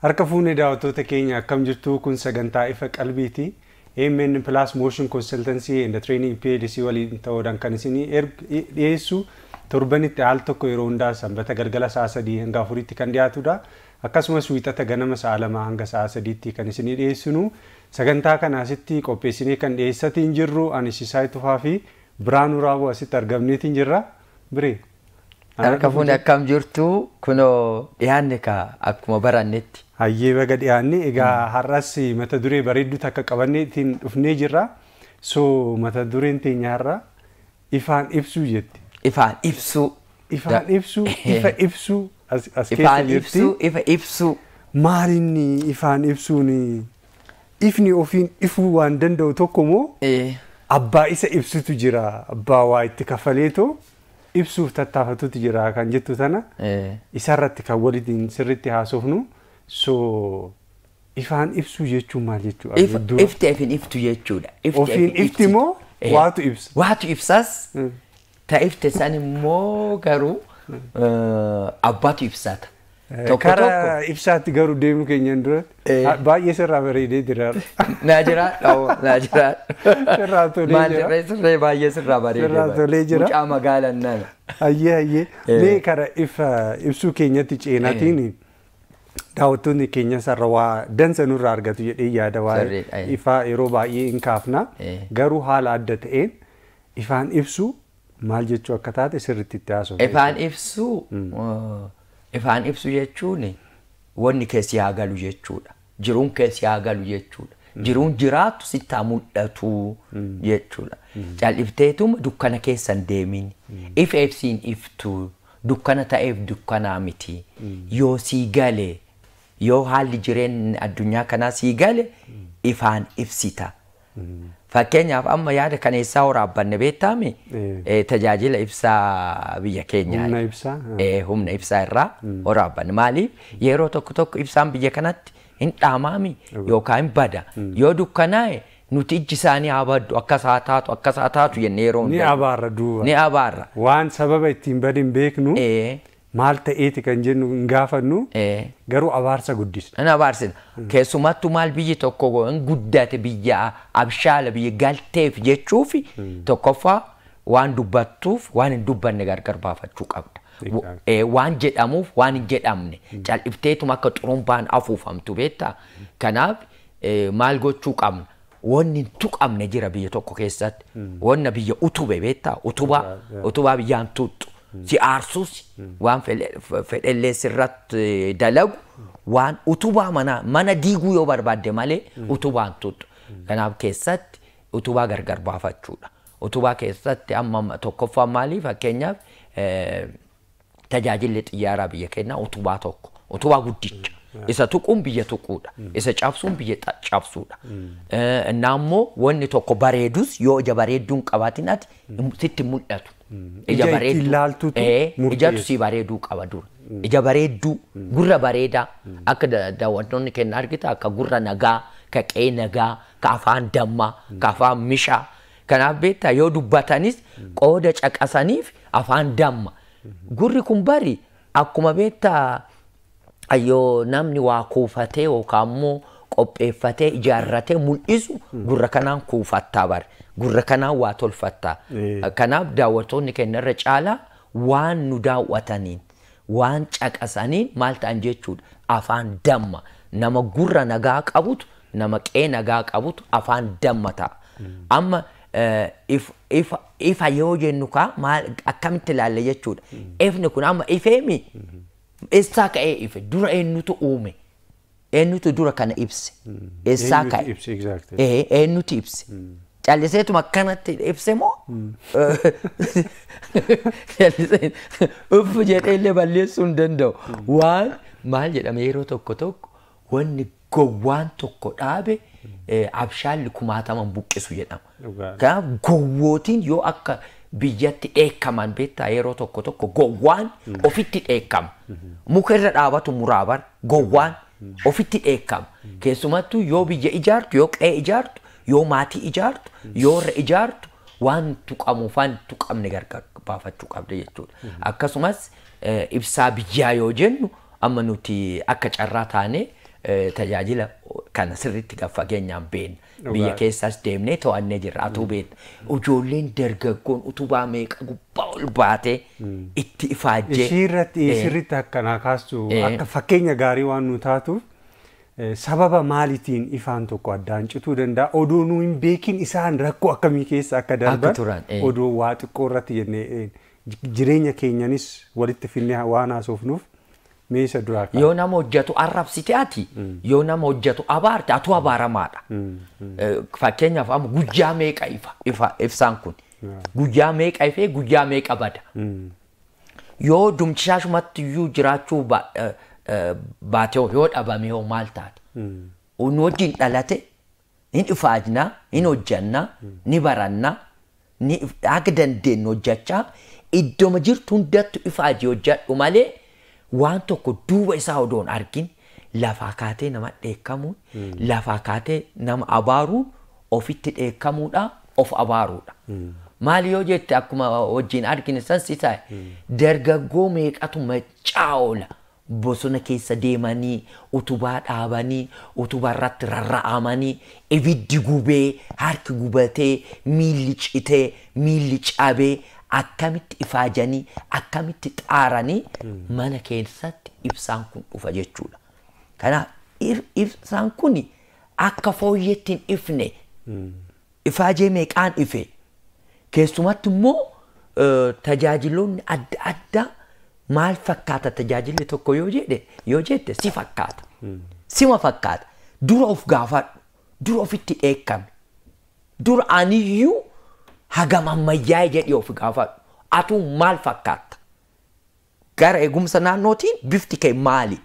Harka fuunee daawwattoota keenya akkam jirtu kun sagantaa ifa qalbiiti. AMN Plus Motion Consultancy and Training PLC waliin ta'uudhaan kan isin dhiyeessu torbanitti al tokko yeroo hundaa sanbata galgala sa'a 3 hanga 4tti kan dhiyaatudha. Akkasumas wiixata ganama sa'a 2 hanga sa'a 3tti kan isin dhiyeessinu. Sagantaa kana asitti qopheessinee kan dhiyeessatiin jirru ani Sisaay Tufaa fi Biraanuu Raaboo asitti argamneetiin jirra. Biree. Harka fuunee akkam jirtu kunoo dhiyaanne kaa akkuma barannetti. Hayyee baga dhiyaanne egaa har'as mata duree bareedduu takka qabannee ittiin dhufnee jirra. So mata dureen teenya har'a ifaan ibsuu jetti. Ifaan ibsuu. Ifaan ibsuu, ifa ibsuu as keessa Ifaan jirti. ibsuu, ifa ibsuu. Maalinni ifaan ibsuun ifni ofiin ifuu waan danda'u tokko moo abbaa isa ibsutu jira abbaa waa itti kafaleetoo ibsuuf tattaafatutu jira kan jettu tana isarratti kan waliin sirriitti haasofnu. So ifaan ibsuu jechuun maal jechuudha? Ifti ofiin iftu jechuudha. Ofiin ifti moo waatu ibsa? Waatu ibsas ta ifte san immoo garuu abbaatu ibsata. Karaa ibsaatti garuu deemuu keenyan duratti baay'ee sirraa bareedee jira. Naa jiraadha naa jiraadha. Sirraa tolee jira. Sirree baay'ee sirraa bareedee. Sirraa tolee jira. Mucaa magaalaan nana. Hayyee hayyee. Mee karaa ifa ibsuu keenyatti ceenaatiin daawwattoonni keenya sarara waa dansa nurraa argatu jedhee yaada waa'ee ifaa yeroo baay'ee hin kaafna. Garuu haala adda ta'een ifaan ibsuu maal jechuu akka taate sirriitti itti haasofna. Ifaan ibsuu ifaan ibsuu jechuun wanni keessi haa galu jechuudha. Jiruun keessi haa galu jechuudha. Jiruun jiraattu sitti haa mul'atu jechuudha. Cal'ifteetuma dukkana keessa hin deemin. Ifa ibsiin iftu dukkana ta'eef dukkanaa miti. Yoo sii gale yoo haalli jireenya addunyaa kanaa sii gale ifaan ibsita. Fakkeenyaaf amma yaada kana eessaa waraabbanne beektaami tajaajila ibsaa biyya keenyaa. Humna ibsaa. Humna ibsaa irraa waraabbanne. Maaliif yeroo tokko tokko ibsaan biyya kanatti hin dhaamaami yookaan hin bada. Yoo dukkanaa'e nuti ijji isaanii haa baddu akkas haa taatu akkas haa taatu jennee yeroo Ni abaarra duuba. Ni abaarra. Waan sababa ittiin bade hin beeknu. Maal ta'eeti kan jennu hin gaafannu garuu abaarsa guddisna. Hin abaarsina. Keessumattuu maal biyyi tokko hin guddate biyya abshaala biyya galteef jechuuf tokkoffaa waan dubbattuuf waan hin dubbanne gargar baafachuu qabda. Waan jedhamuuf waan hin jedhamne cal'ifteetuma akka xurumbaan afuufamtu beektaa. Kanaaf maal gochuu qabna? Wanni hin tuqamne jira biyya tokko keessatti. Wanna biyya utube beektaa? Utubaa utubaa biyyaan tuqxu. Si aarsus waan fedhellee sirratti dalagu waan utubaa mana mana diiguu yoo barbaadde malee utubaan tuqxu. Kanaaf keessatti utubaa gargar baafachuudha. Utubaa keessatti amma tokkoffaan maali fakkeenyaaf tajaajilli xiyyaaraa biyya keenyaa utubaa tokko utubaa guddicha. Isa tuquun biyya tuquudha. Isa cabsuun biyya cabsuudha. Innaa immoo wanni tokko bareedus yoo ija bareedduu hin qabaatin ati sitti mul'atu. Ija ittiin laaltutu Ijatu si bareeduu qaba dura. Ija bareedduu gurra bareedaa akka daawwattoonni kenna argita akka gurra nagaa, ka qe'ee nagaa, ka afaan dammaa, ka afaan mishaa. Kanaaf beektaa yoo dubbatanis qooda caqasaniif afaan damma. Gurri kun bari akkuma beektaa yoo namni waa kuufatee yookaan immoo qopheeffatee ijaarratee mul'isu gurra kanaan kuufattaa bare. Gurra kanaan waa tolfattaa. Kanaaf daawwattoonni keenya irra caalaa waan nu daawwataniin waan caqasaniin maal ta'an jechuudha. Afaan damma nama gurra nagaa qabutu nama qe'ee nagaa qabutu afaan damma ta'a. Amma ifa yoo jennu kaa maal akkamitti ilaalle jechuudha. Ifni kun amma ifeemi eessaa ka'ee ife dura eenyutu uume? Eenyutu dura kana ibse? Eessaa ka'e? Eenyutu ibse? Calliseetuma akkanatti ibse moo? Callisee uff jedhee illee balleessuu hin danda'u. Waan maal jedhama yeroo tokko tokko wanni gowwaan tokko dhaabe abshaalli kumaataman buqqisu jedhama. Kanaaf gowwootiin yoo akka biyyatti dheekkaman beektaa yeroo tokko tokko gowwaan ofitti dheekkama. Muka irra dhaabatu muraa bara gowwaan ofitti dheekkama. Keessumattuu yoo biyya ijaartu, yoo qe'ee ijaartu, yoo maatii ijaartu, yoo irra ijaartu waan tuqamuuf waan tuqamne gargar baafachuu qabda jechuudha. Akkasumas ibsaa biyyaa yoo jennu amma nuti akka carraa taane Tajaajila kana sirriitti gad fageenyaan beekna. Biyya keessas deemnee to'annee jirra, atuu beekna. Ijoolleen dargaggoon utubaa meeqa gubbaa ol baatee itti ifaajjee. Ishii irratti sirriitti akkanaa kaastu akka fakkeenya gaarii waan nu taatuuf, sababa maaliitiin ifaan tokko addaan cituu danda'a? Odoo nu hin beekin isaan rakkoo akkamii keessa akka darban turan, odoo waa xiqqoo irratti jennee jireenya keenyanis walitti finnee waan haasofnuuf, mee isa duraa ka'a. Yoo nama hojjetu arrabsite ati, yoo nama hojjetu abaarte, atu abaaramaadha. Fakkeenyaaf amma guyyaa meeqa ifa ibsaan kun? Guyyaa meeqa ifee guyyaa meeqa bada? Yoo dumshaashumatti iyyuu jiraachuu baate, yoo dhabame hoo maal taata? Nu wajjin dhalate, hin ifaajnaa, hin hojjannaa, ni barannaa, ni akka dandeenyu hojjechaa, iddooma jirtu hundattu ifaajii hojjedhu malee, waan tokko duuba isaa odoo hin argin lafaa kaatee nama dheekkamuun, lafaa kaatee nama abaaruun ofitti dheekkamuudha, of abaaruudha. Maali yoo jette, akkuma wajjin argine san si ta'e, dargaggoo meeqatu macaa oola, bosona keessa deemanii utubaa dhaabanii, utubaa irratti rarra'amanii, ibiddi gubee, harki gubatee, miilli citee, miilli cabee, akkamitti ifaajanii, akkamitti xaaranii mana keessatti ibsaan kun dhufa jechuudha. Kanaaf ibsaan kun akka fooyyeetti hin ifne, ifaajee meeqaan ife. Keessumatti immoo tajaajiloonni adda addaa maal fakkaata? Tajaajilli tokko yoo jedhe, yoo jette, si fakkaata. Sima fakkaata. Dura of gaafadhu. Dura ofitti dheekkame. Dura aniyyuu hagam ammayyaa'e jedhee of gaafadhu. Atuu maal fakkaatta? Gara eegumsa naannootiin bifti kee maali?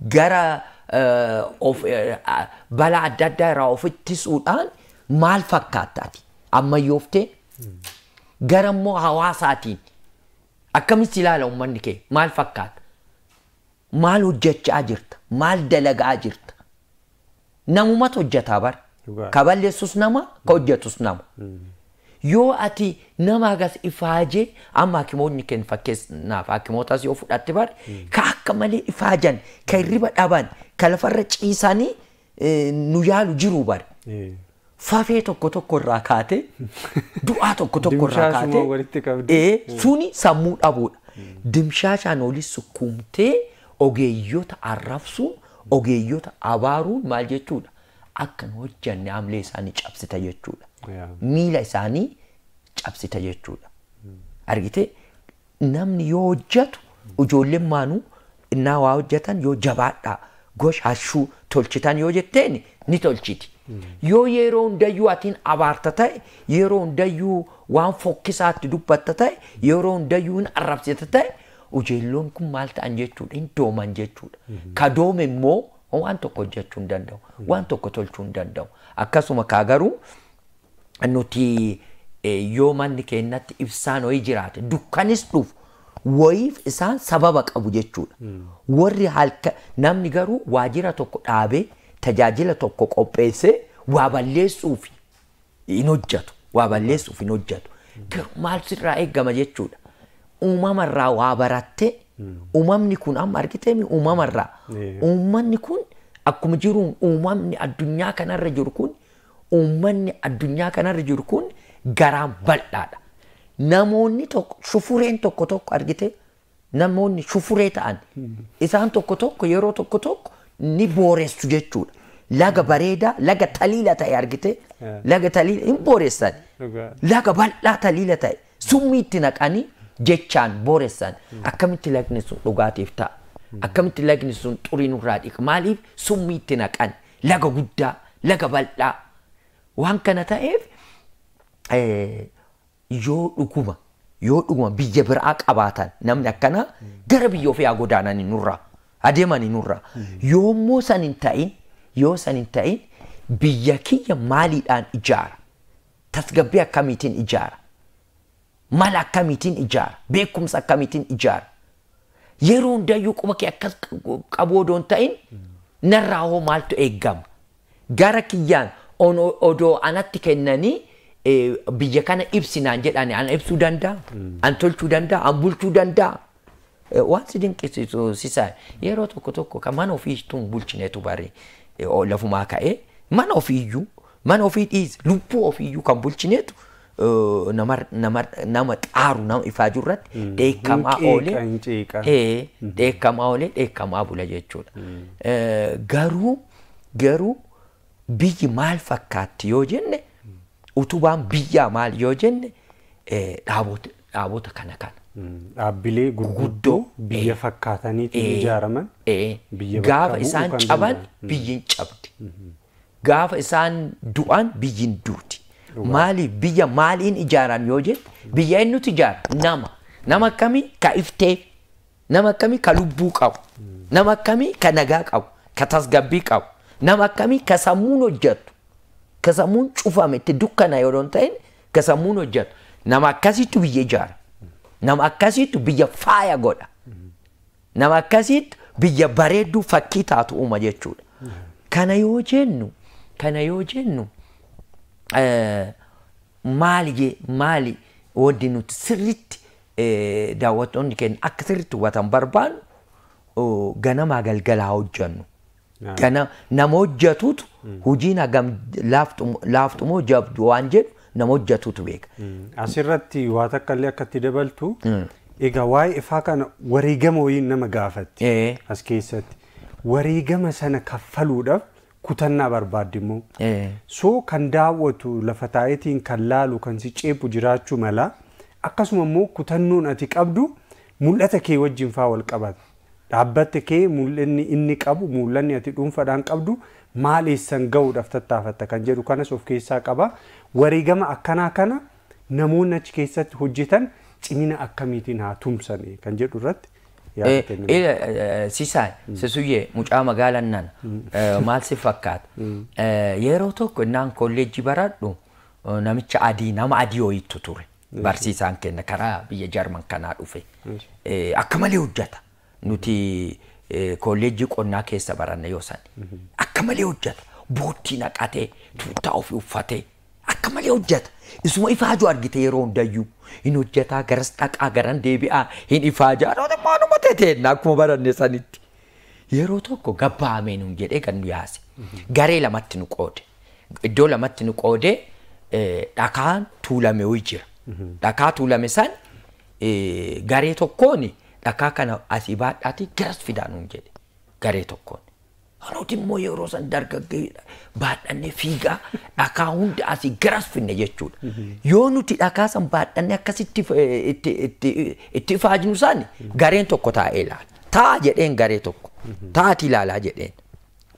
Gara of balaa adda addaa irraa of ittisuudhaan maal fakkaatta ati? Ammayyooftee? Gara immoo hawaasaatiin akkamitti ilaala uummanni kee? Maal fakkaata? Maal hojjechaa jirta? Maal dalagaa jirta? Namumatu hojjetaa bara. Ka balleessus nama, ka hojjetus nama. Yoo ati nama agas ifaajee, amma hakimoonni keenya, fakkeessaaf hakimootas yoo fudhatte bare, ka akka malee ifaajan, ka hirriba dhaban, ka lafarra ciisanii nu yaalu jiru bare. Fafee tokko tokko irraa kaatee, du'aa tokko tokko irraa Dimshaashuma kaatee walitti qabdi. Suni sammuu dhabuudha. Dimshaashaan olii sukkuumtee ogeeyyota arrabsuun, ogeeyyota abaaruun maal jechuudha? Akka hin hojjanne amlee isaanii cabsita jechuudha. Miila isaanii cabsita jechuudha. Argitee, namni yoo hojjetu, ijoolleen maanuu innaa waa hojjetan, yoo jabaadhaa gosh hashuu tolchitan yoo jetteen, ni tolchiti. Yoo yeroo hundayyuu atiin abaarta ta'e, yeroo hundayyuu waan fokkisaatti dubbatta ta'e, yeroo hundayyuu hin arrabsita ta'e, ijoolleen kun maal ta'an jechuudha? Hin dooman jechuudha. Ka doome immoo waan tokko hojjechuu hin danda'u, waan tokko tolchuu hin danda'u. Akkasuma kaa garuu nuti yoo manni keenyatti ibsaan wayii jiraate, dukkanis dhufu wayiif isaan sababa qabu jechuudha. Warri halka namni garuu waajjira tokko dhaabee, tajaajila tokko qopheessee waa balleessuuf hin hojjetu. Waa balleessuuf hin hojjetu. Garuu maal sirraa eegama jechuudha? Uumamarraa waa barattee, uumamni kun amma argiteemi uumamarraa. Uummanni kun akkuma jiruun, uumamni addunyaa kanarra jiru kun, uummanni addunyaa kanarra jiru kun garaan bal'aadha. Namoonni tokko shufureen tokko tokko, argite, namoonni shufuree ta'an isaan tokko tokko yeroo tokko tokko ni booressu jechuudha. Laga bareedaa, laga taliila ta'e, argite, laga taliila hin booressan. Laga bal'aa taliila ta'e summii itti naqanii jechaan booressan. Akkamitti lagni sun dhugaatiif ta'a? Akkamitti lagni sun xurii nurraa dhiqa? Maaliif summii itti naqan? Laga guddaa, laga bal'aa. Waan kana ta'eef, yoo dhuguma biyya biraa qabaatan, namni akkanaa gara biyya ofii haa godaananii nurraa adeemanii nurraa. Yoommoo san hin ta'in, yoo san hin ta'in, biyya kiyya maaliidhaan ijaara? Tasgabbii akkamiitiin ijaara? Mala akkamiitiin ijaara? Beekumsa akkamiitiin ijaara? Yeroo hundayyuu quba kee akkas qabu odoo hin ta'in, narraa hoo maaltu eeggama? Gara kiyyaan odoo anatti kennanii biyya kana ibsinaan jedhani, ana ibsuu danda'a? An tolchuu danda'a? An bulchuu danda'a? Waan si dinqisiisu sisaa yeroo tokko tokko kan mana ofii tun bulchineetu bari lafumaa ka'ee mana ofiiyyuu mana ofii dhiise lubbuu ofiiyyuu kan bulchineetu nama xaaru nama ifaaju irratti dheekkamaa oolee dheekkamaa oolee dheekkamaa bula jechuudha. Garuu biyyi maal fakkaatti yoo jenne utubaan biyyaa maal yoo jenne dhaabota kana kana. Dhaabbilee gurguddoo biyya fakkaataniitiin ijaaraman. Gaafa isaan caban biyyi hin cabdi. Gaafa isaan du'an biyyi hin duuti. Maaliif biyya maaliin ijaaran yoo jette biyya eenyutu ijaara? Nama. Nama akkamii ka iftee, nama akkamii ka lubbuu qabu, nama akkamii ka nagaa qabu, ka tasgabbii qabu, nama akkamii ka sammuun hojjetu, ka sammuun cufame itti dukkana yoo hin ta'in ka sammuun hojjetu. Nama akkasiitu biyya ijaara. Nama akkasiitu biyya faaya godha. Nama akkasiitu biyya bareedduu fakkii taatu uuma jechuudha. Kana yoo jennu maali wanti nuti sirriitti daawwattoonni keenya akka sirriitti hubatan barbaannu ganamaa galgalaa hojjennu. Nama hojjetutu hojiin hagam laaftumoo jabdu waan jedhu nama hojjetutu beeka. Asirratti waa takka illee akkatti dabaltu egaa waa'ee ifaa kana wareegama wayii nama gaafatti as keessatti. Wareegama sana kaffaluudhaaf kutannaa barbaaddi immoo. So kan daawwatu lafa taa'eetiin kan laalu kan si ceepu jiraachuu mala akkasuma immoo kutannoon ati qabdu mul'ata kee wajjin faa wal qabata. Dhaabbatte kee mul'anni inni qabu mul'anni ati dhuunfaadhaan qabdu maal eessan gahuudhaaf tattaafatta kan jedhu kanas of keessaa qaba. Wareegama akkanaa kana namoonni achi keessatti hojjetan cimina akkamiitiin haa tumsani kan jedhu irratti. Sisaa sisuyyee mucaa magaalaan nana maal si fakkaata? Yeroo tokko innaan kolleejjii baradhu namicha adii nama adii wayiitu ture. Barsiisaan kenna karaa biyya Jarman kanaa dhufe. Akka malee hojjeta. Nuti kolleejjii qonnaa keessa baranna yoo san. Akka malee hojjeta. Boottii naqatee tuuttaa ofii uffatee akka malee hojjeta. Isuma ifaaju argite yeroo hundayyuu hin hojjetaa garas dhaqaa garan deebi'aa hin ifaajaa maanuma teeteenna akkuma baranne sanitti. Yeroo tokko gabbaamee nuun jedhee kan nu yaase. Garee lamatti nu qoode. Iddoo lamatti nu qoode dhakaan tuulame wayii jira. Dhakaa tuulame san garee tokkoon dhakaa kana asii baadhaatii garas fidaa nuun jedhe garee tokkoon. Nuti immoo yeroo san dargaggeeyyiidha. Baadhannee fiigaa dhakaa hunda asii garas finne jechuudha. Yoo nuti dhakaa san baadhannee akkasitti itti ifaajnu san gareen tokko taa'ee ilaala. Taa'a jedheen garee tokko. Taa'ati ilaalaa jedheen.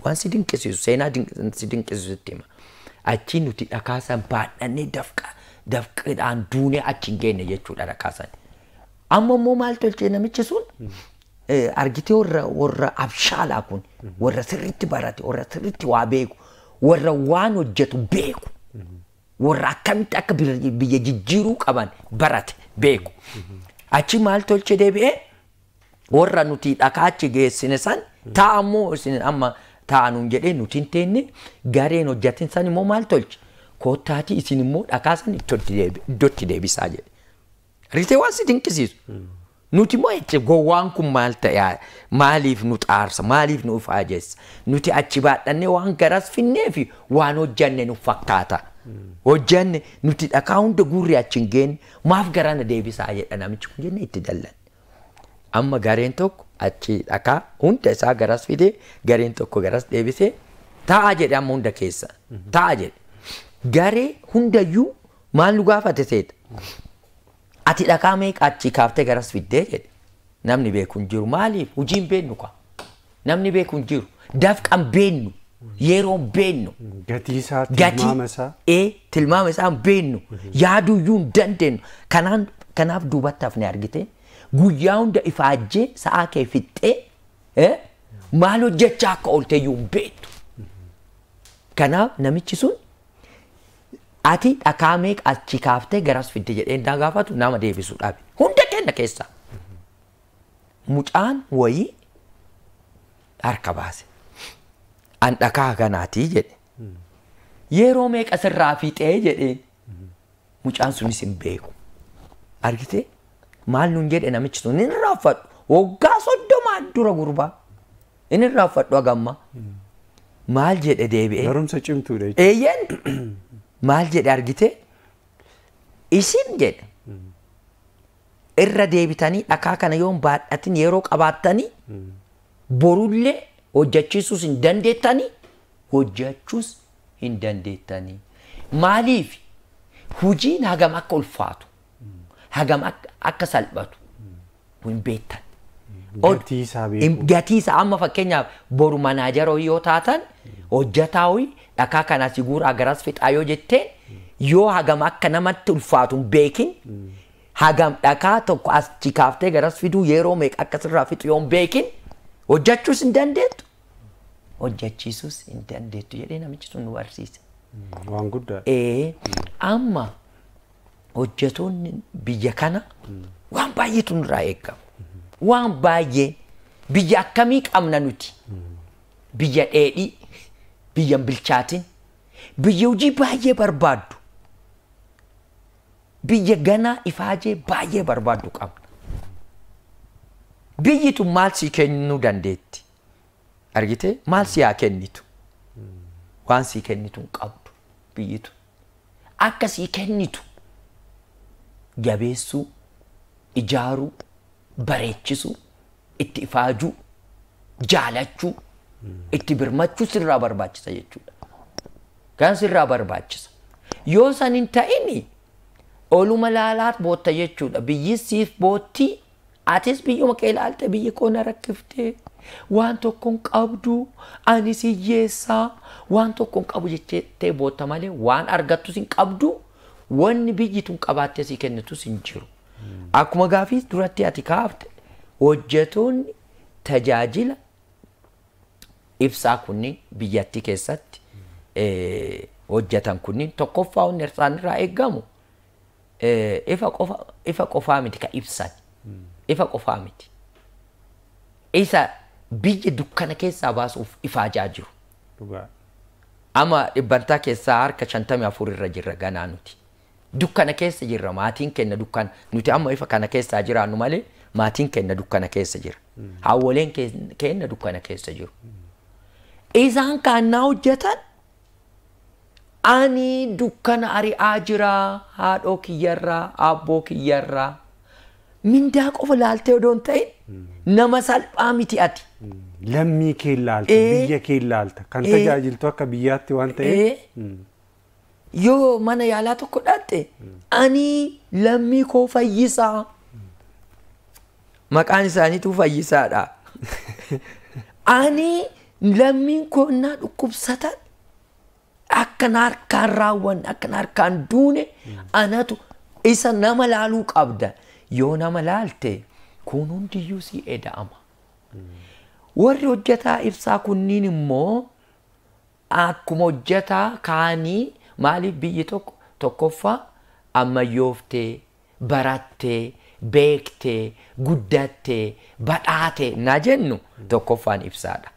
Waan si dinqisiisu seenaa si dinqisiisu itti hima. Achi nuti dhakaa san baadhannee dafqidhaan duunee achi hin geenye jechuudha dhakaa san. Amma immoo maal tolchee namichi sun? Argitee warra abshaalaa kun warra sirriitti barate warra sirriitti waa beeku warra waan hojjetu beeku warra akkamitti akka biyya jijjiiruu qaban barate beeku. Achi maal tolche deebi'ee warra nuti dhakaa achi geessine san taa'ammoo isin amma taa'anuun jedhee nuti hin teenne gareen hojjetin san immoo maal tolche koottaatii isin immoo dhakaa san iddootti deebisaa jedhe. Argitee waan si dinqisiisu. Nuti immoo jecha gowwaan kun maal ta'e maaliif nu xaarsa maaliif nu ifaajeessa nuti achi baadhannee waan garas finnee fi waan hojjanne nu fakkaata. Hojjanne nuti dhakaa hunda guurri achi hin geenne maaf garana deebisaa jedha namichi kun jenne itti dallan. Amma gareen tokko achi dhakaa hunda isaa garas fidee gareen tokko garas deebisee taa'a jedhe amma hunda keessa taa'a jedhe. Garee hundayyuu maal nu gaafate seeta? Ati dhakaa meeqa achi kaaftee garas fiddee jedhe. Namni beeku hin jiru. Maaliif? Hojii hin beeknu kwa. Namni beeku hin jiru. Dafqa hin beeknu. Yeroo hin beeknu. Gatii isaa, tilmaama isaa. Tilmaama isaa hin beeknu. Yaaduyyuu hin dandeenyu. Kanaaf duubatti hafne argite. Guyyaa hunda ifaajjee sa'aa kee fixxee maal hojjechaa akka oolteyyuu hin beektu. Kanaaf namichi sun ati dhakaa meeqa achi kaaftee garas fidde jedhee na gaafatu nama deebisuu dhabe. Hunda kenna keessaa. Mucaan wayii harka baase. An dhakaa kanaatii jedhe. Yeroo meeqa sirraa fixee jedheen. Mucaan sunis hin beeku. Argitee maal nuun jedhe namichi sun hin raafadhu. Waggaa 30 dura gurbaa. Inni irraanfadhu hagamma. Maal jedhe deebi'ee? Barumsa cimtuudha jechuudha. Eeyyeen maal jedhe argite? Isin jedhe irra deebitanii dhakaa kana yoo hin baadhatin yeroo qabaattanii borullee hojjechiisuus hin dandeettanii hojjechuus hin dandeettanii. Maaliif hojiin hagam akka ulfaatu hagam akka salphatu hin beektan. Gatii isaa beeku. Gatii isaa amma fakkeenyaaf boru manaajaroo yoo taatan hojjetaa ho'i dhakaa kana si guuraa garas fixaa yoo jettee yoo hagam akka namatti ulfaatu hin beekin hagam dhakaa tokko as kaaftee garas fiduu yeroo meeqa akka sirraa fixu yoo hin beekin hojjechuus hin dandeettu hojjechiisuus hin dandeettu jedhee namichi sun nu barsiise. Waan guddaadha. Amma hojjetoonni biyya kana waan baay'eetu nurraa eegama. Waan baay'ee biyya akkamii qabna nuti? Biyya dheedhii, biyya hin bilchaatin, biyya hojii baay'ee barbaaddu, biyya ganaa ifaajee baay'ee barbaaddu qabna. Biyyi tun maal sii kennuu dandeetti? Argitee maal sii haa kennitu? Waan sii kennitu hin qabdu biyyi tun. Akka sii kennitu jabeessuu, ijaaruu, bareechisuu, itti ifaajuu, jaalachuu, itti birmachuu sirraa barbaachisa jechuudha. Kan sirraa barbaachisa. Yoo san hin ta'in oluma laalaat bootta jechuudha. Biyyi siif boottii atis biyyuma kee ilaalte biyyi koo na rakkiftee waan tokko hin qabdu ani si hiyyeessaa waan tokko hin qabu jettee bootta malee waan argattus hin qabdu wanni biyyi tun qabaattee sii kennitus hin jiru. Akkuma gaafii duratti ati kaafte hojjetoonni tajaajila ibsaa kunniin biyyattii keessatti hojjetan kunniin tokkoffaa wanni isaanirraa eegamu ifa qofaa miti ka ibsan. Ifa qofaa miti. Isa biyya dukkana keessaa baasuuf ifaajaa jiru. Dhugaa. Amma dhibbantaa keessaa harka 54 irra jirra ganaa nuti. Dukkana keessa jirra maatiin keenya dukkana nuti amma ifa kana keessaa jiraannu malee maatiin keenya dukkana keessa jira. Haawwoleen keenya dukkana keessa jiru. Isaan kaannaa hojjetan ani dukkana ari'aa jira haadhoo kiyyarraa abboo kiyyarraa mindaa qofa laaltee odoo hin ta'in nama salphaa miti ati. Lammii kee ilaalta, biyya kee ilaalta, kan tajaajiltu akka biyyaatti waan ta'eef. Yoo mana yaalaa tokko dhaqxe ani lammii koo fayyisaa. Maqaan isaaniitu fayyisaadha. Ani lammiin koo innaa dhukkubsatan akka na harkaan raawwanne akka na harkaan duune anatu isa nama laaluu qabda. Yoo nama laalte kun hundiyyuu si eda'ama. Warri hojjetaa ibsaa kunniin immoo akkuma hojjetaa kaanii maaliif biyyi tokko tokkoffaa ammayyooftee, barattee, beektee, guddattee, badhaatee na jennu tokkoffaan ibsaadha.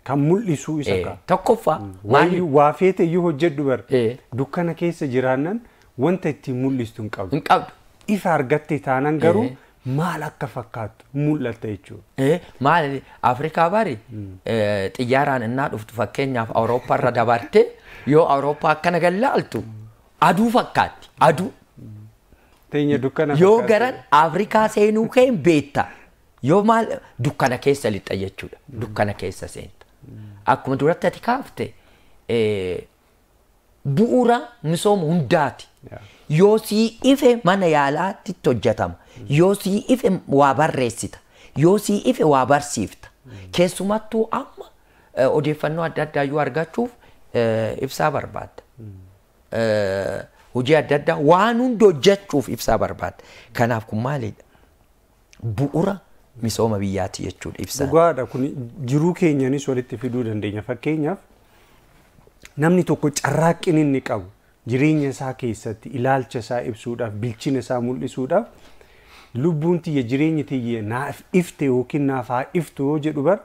Kan mul'isu isa ka. Tokkoffaa maaliif Waa feete iyyuu hojjedhu bara. Dukkana keessa jiraannan wanta ittiin mul'istu hin qabdu. Hin qabdu. Ifa argatte taanan garuu maal akka fakkaattu mul'atta jechuudha. Maal Afrikaa bari xiyyaaraan innaa dhuftu fakkeenyaaf Awurooppaa irra dabarte yoo Awurooppaa akkana gallaaltu aduu fakkaatti aduu. Teenya dukkana Yoo garan Afrikaa seenuu kee hin beekta. Yoo maal dukkana keessa lixa jechuudha. Dukkana keessa seenta. Akkuma duratti ati kaafte bu'uura misooma hundaati. Yoo sii ife mana yaalaatti hojjetama. Yoo sii ife waa barreessita. Yoo sii ife waa barsiifta. Keessumattuu amma odeeffannoo adda addaa yoo argachuuf ibsaa barbaadda. Hojii adda addaa waan hunda hojjechuuf ibsaa barbaadda. Kanaaf kun maalidha? Bu'uura misooma biyyaati jechuudha ibsaan. Dhugaadha kun jiruu keenyanis walitti fiduu dandeenya. Fakkeenyaaf namni tokko carraaqqiin inni qabu jireenya isaa keessatti ilaalcha isaa ibsuudhaaf bilchina isaa mul'isuudhaaf lubbuun tiyya jireenyi tiyya naaf ifte yookiin naaf haa iftu yoo jedhu bar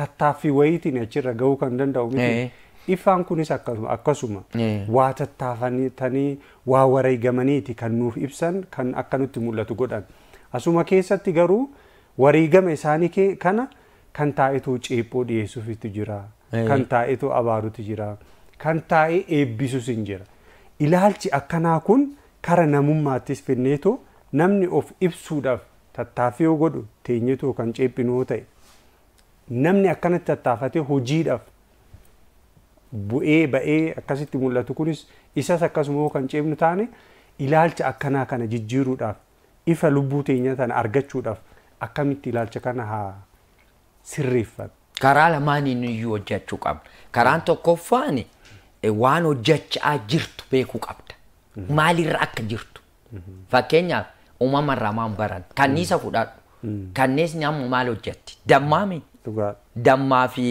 tattaaffii wayiitiin achirra gahuu kan danda'u miti. Ifaan kunis akkasuma waa tattaafatanii waa wareegamaniiti kan nuuf ibsan kan akka nutti mul'atu godhan. Asuma keessatti garuu Wareegama isaanii kana kan taa'etu ceephoo dhiyeessuufitu jira. Kan taa'etu abaarutu jira. Kan taa'ee eebbisus hin jira. Ilaalchi akkanaa kun kara namummaattis finneetoo namni of ibsuudhaaf tattaaffii yoo godhu teenyetoo kan ceephinoo ta'e namni akkanatti tattaafatee hojiidhaaf bu'ee ba'ee akkasitti mul'atu kunis isas akkasuma kan ceebnu taane ilaalcha akkanaa kana jijjiiruudhaaf ifa lubbuu teenya tana argachuudhaaf akkamitti ilaalcha kana haa sirreeffatu. Karaa lamaaniin iyyuu hojjechuu qabna. Karaan tokkoffaan waan hojjechaa jirtu beekuu qabda. Maalirra akka jirtu. Fakkeenyaaf uumamarraa maan baran. Kanniisa fudhadhu. Kanniisni amma maal hojjetti? Dammaami. Dammaa fi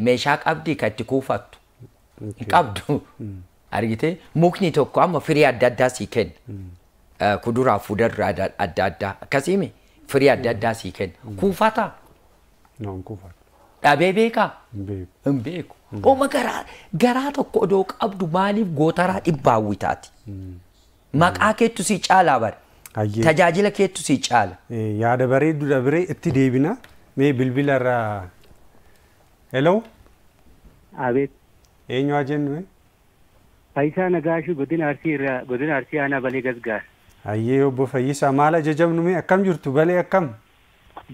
meeshaa qabdi kan itti kuufattu. Hin qabdu. Argitee mukni tokko amma firii adda addaa sii kenna. Kuduraa fi fuduraa adda addaa akkasiimi firii adda addaa sii kenna. Kuufataa? Dhabee beekaa? Hin beeku. Ooma garaa tokko odoo qabdu maaliif gootaraa dhibbaa hawwitaati? Maqaa keettu sii caalaa bare. Tajaajila keettu sii caala. Yaada bareedduu biree itti deebina. Mee bilbila irraa. Hello. Abeet. Eenyu haa jennu? Fayyisaa Nagaashuu godina Arsii irraa godina Arsii aanaa Balee Gasgaar. Hayyee obbo Fayyisaa maal ajajamnu mee akkam jirtu Balee akkam?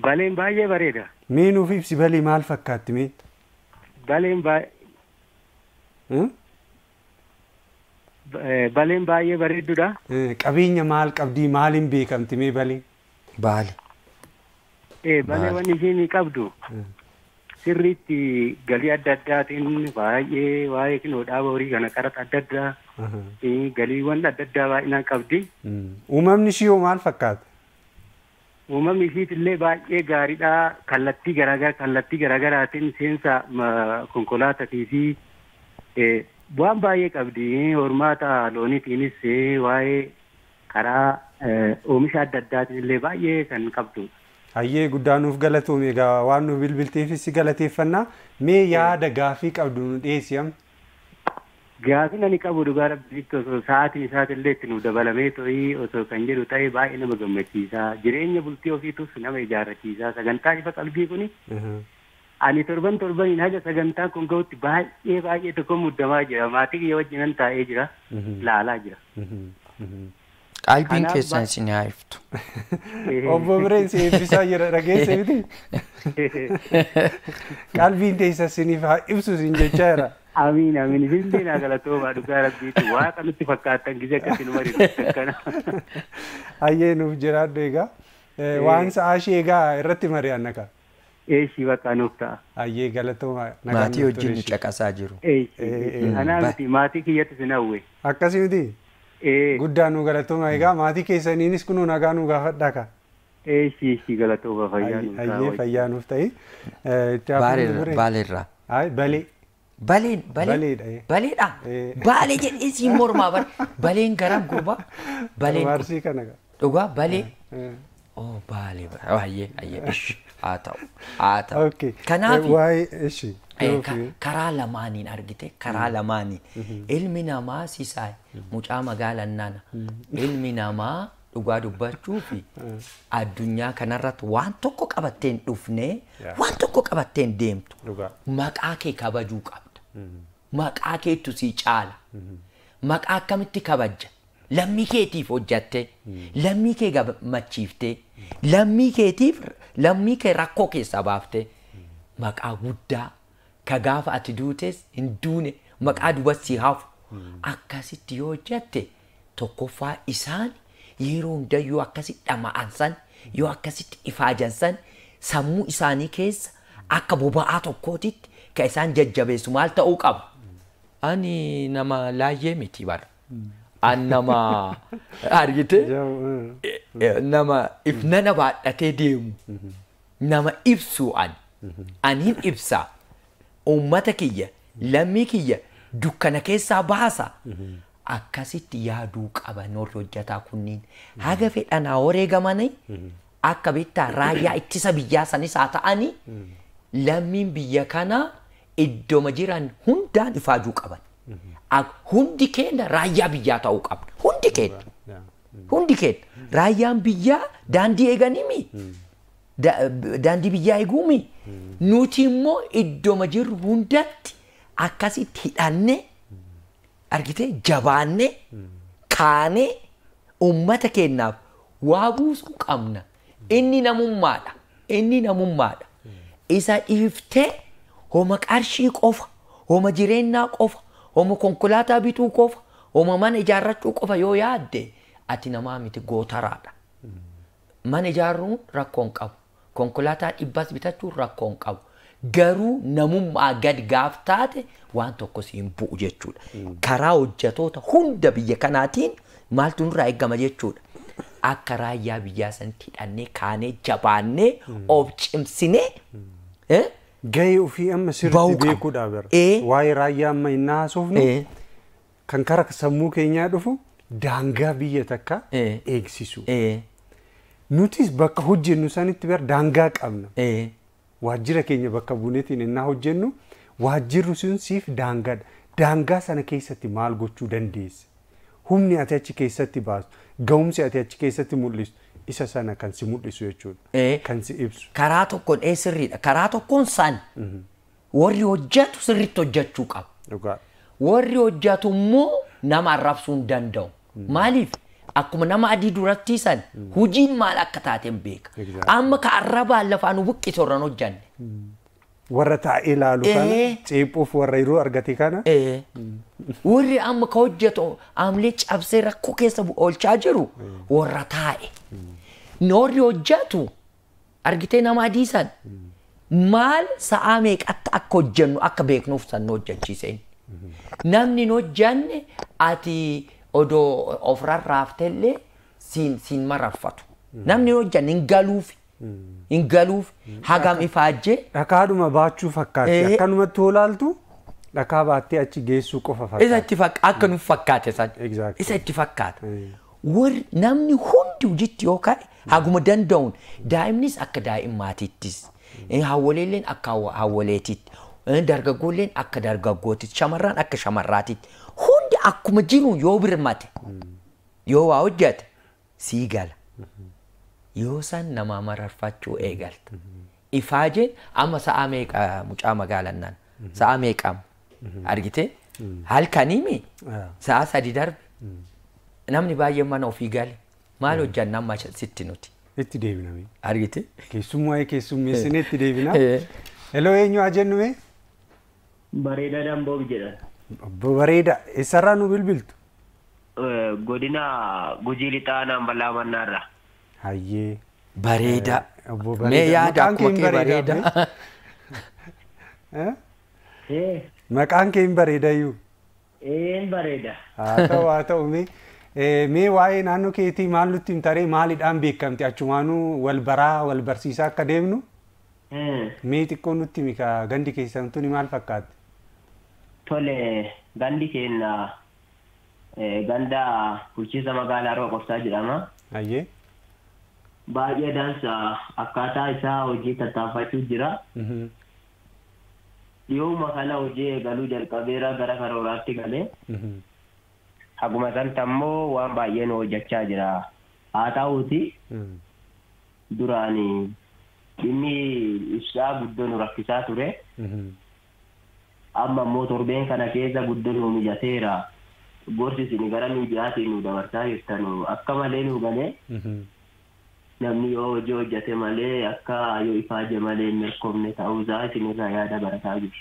Baleen baay'ee bareeda. Mee nuuf ibsi Balee maal fakkaatti mee? Baleen Baleen baay'ee bareedduudha. Qabeenya maal qabdii maaliin beekamti mee Baleen? Baale. Balee wanni isheen qabdu sirriitti galii adda addaatiin baay'ee waa'ee kinoo dhaaba horii kana qaraxa adda addaa galiiwwan adda addaa baay'inaan qabdi. Uumamni ishii hoo maal fakkaata? Uumamni ishiitillee baay'ee gaariidha. Kallattii garaagaraatiin seensa konkolaataatii fi waan baay'ee qabdi. Hormaata looniitiinis waa'ee karaa oomisha adda addaatiin illee baay'ee kan qabdudha. Hayyee guddaa nuuf galatoome egaa waan nu bilbilteefis si galateeffannaa. Mee yaada gaafii qabdu nu dhiyeessi amma. Gaafiin ani qabu dhugaa rabbiitti osoo sa'aatiin isaatillee itti nuuf dabalamee to'ii osoo kan jedhu ta'e baay'ee nama gammachiisa. Jireenya bultii ofiitus nama ijaarrachiisa. Sagantaa ifa qalbii kuni ani torban torbaniin haga sagantaan kun gahutti baay'ee baay'ee tokko muddamaa jira. Maatii kiyya wajjinan taa'ee jira. Laalaa jira. Qalbiin keessan isin haa iftu. Obbo Bireen si eebbisaa jira dhageesse miti? Qalbiin teessa isiniif haa ibsu isin jechaa jira. Amiin amiin isin naa galatoomaa dhugaa rabbiitu waaqa nutti fakkaattan gisee akkatti nu mariitu akkana. Hayyee nuuf jiraadhu egaa. Waan sa'aa ishee egaa irratti mari'anna ka. Eeshii bakka nuuf ta'a. Hayyee galatoomaa. Maatii wajjin nu caqasaa jiru. Eeshii anaa miti maatii kiyyatti sin hawwe. Akkasii miti? Guddaa nu galatooma egaa maatii keessaniinis kunuu nagaa nu gaafadhaa ka. Eeshii ishii galatooma fayyaa nuuf ta'a. Hayyee fayyaa nuuf ta'e. Baaleerraa. Balee. Baleen balee baleedha. Balee jedhee siin mormaa bare. Baleen garam gurbaa. Baleen. Arsii kana. Dhugaa balee. Oh balee hayyee hayyee ishi haa ta'u haa ta'u. Kanaaf karaa lamaaniin argite karaa lamaaniin ilmi namaa sisaay mucaa magaalaan nana ilmi namaa dhugaa dubbachuu fi addunyaa kanarratti waan tokko qabattee hin dhufne waan tokko qabattee hin deemtu maqaa kee kabajuu qabda. Maqaa keetu sii caala. Maqaa akkamitti kabajja? Lammii keetiif hojjatte, lammii kee gammachiifte, lammii keetiif lammii kee rakkoo keessaa baafte maqaa guddaa ka gaafa ati duutes hin duune maqaa dubartii hafu akkasitti yoo hojjatte tokkoffaa isaan yeroo hunda yoo akkasitti dhama'an san yoo akkasitti ifaajan san sammuu isaanii keessa akka boba'aa tokkootitti ka isaan jajjabeessu maal ta'uu qaba? Ani nama laayyee miti bara. An nama argite nama ifnana baadhatee deemu nama ibsu ani. Ani hin ibsa. Uummata kiyya lammii kiyya dukkana keessaa baasa. Akkasitti yaaduu qaban warri hojjetaa kunniin haga fedhan haa wareegamanii akka beektaa raayyaa ittisa biyyaa sanis haa ta'anii lammiin biyya kanaa iddooma jiran hundaan ifaajuu qaban. Hundi keenya raayyaa biyyaa ta'uu qabna. Hundi keenya. Hundi keenya. Raayyaan biyyaa Daandii eeganimi. Daandii biyyaa eeguumi. Nuti immoo iddooma jirru hundatti akkasitti hidhannee argitee jabaannee kaanee uummata keenyaaf waa buusuu qabna. Inni namummaadha. Inni namummaadha. Isa dhiiftee homa qarshii qofa, homa jireenyaa qofa, homa konkolaataa bituu qofa, homa mana ijaarrachuu qofa yoo yaadde ati namaa miti gootaraadha. Mana ijaaruun rakkoo hin qabu. Konkolaataa dhibbas bitachuun rakkoo hin qabu. Garuu namummaa gad gaaf taate waan tokko siin bu'u jechuudha. Karaa hojjetoota hunda biyya kanaatiin maaltu nurraa eegama jechuudha. Akka raayyaa biyyaa sanitti hidhannee kaanee jabaannee of cimsinee Gahee ofii amma sirriitti beekuudha bara. Waa'ee raayyaa amma hin haasofnu kan karaa sammuu keenyaa dhufu daangaa biyya takka eegsisu. Nutis bakka hojjennu sanitti bara daangaa qabna. Waajjira keenya bakka buuneetiin innaa hojjennu waajjirri sun siif daangaadha. Daangaa sana keessatti maal gochuu dandeessa? Humni ati achi keessatti baastu, ga'umsi ati achi keessatti mul'istu isa sana kan si mul'isu jechuudha. Kan si ibsu. Karaa tokkoon sirriidha. Karaa tokkoon san warri hojjetu sirriitti hojjechuu qaba. Warri hojjetu immoo nama arrabsuu hin danda'u. Maaliif? Akkuma nama adii duratti san hojiin maal akka taate hin beeka. Amma ka arrabaan lafaa nu buqqise warra hin hojjanne. Warra taa'ee ilaalu kana ceephuuf warra yeroo argate kana. Warri amma ka hojjetu amlee cabsee rakkoo keessa oolchaa jiru warra taa'e. Warri hojjetu argitee nama adii san maal sa'aa meeqatti akka hojjennu akka beeknuuf san nu hojjechiiseen. Namni hin hojjanne ati odoo of rarraaftellee siin mararfatu. Namni hin hojjanne hin galuufi. Hin galuuf hagam ifaajjee. Dhakaadhuma baachuu fakkaatti. Akkanumatti hoolaaltu dhakaa baattee achi geessuu qofa fakkaata. Isa itti fakkaata. Akka nuuf fakkaate san. Isa itti fakkaata. Warri namni hundi hojiitti yoo ka'e haguma danda'uun daa'imnis akka daa'immaatiittis hawwoleelleen akka hawwoleetitti dargaggoolleen akka dargaggootitti shamarran akka shamarraatitti hundi akkuma jiru yoo birmate yoo waa hojjete sii gala. Yoo san namaa mararfachuu eegalta. Ifaajeen amma sa'a meeqa mucaa magaalannaan sa'a meeqa argite halkaniimi sa'a 3 darbe namni baay'een mana ofii gale maal hojjanna amma sitti nuti. Itti deebina. Argite? Keessummaa keessummeessinee itti deebina. Hello eenyu haa jennu mee? Bareedaa Damboob jedhama. Obbo Bareedaa eessarraa nu bilbiltu? Godina Gujii Lixaa Naambalaa Mannaarraa. Hayyee. Bareedaa. Mee yaada akkuma kee bareedaa. Maqaan kee hin bareedayyuu? Een bareeda. Haa ta'u mee waa'ee naannoo keetii maal nutti himtaree maaliidhaan beekamte achumaanuu wal baraa wal barsiisaa akka deemnu? Mee xiqqoo nutti himi gandi keessan tuni maal fakkaatti? Tole gandi keenya ganda bulchiinsa magaalaa Roqorsaa jedhama. Hayyee. Baay'ee dansa akkaataa isaa hojii tattaafachuu jira. Dhiyooma kana hojii eegaluu jalqabeera gara karooraatti galee. Haguma sanatti ammoo waan baay'ee nu hojjechaa jira. Haa ta'uuti duraan dhimmi ibsaa guddoo nu rakkisaa ture. Amma immoo torbeen kana keessa guddoo nu mijateera. Gorsi isin gara miidiyaatiin nu dabarsaa jirtan akka malee nu galee. Namni yoo hojii hojjete malee akka yoo ifaaje malee hin mirkoomne ta'uusaa isinirraa yaada barataa jiru.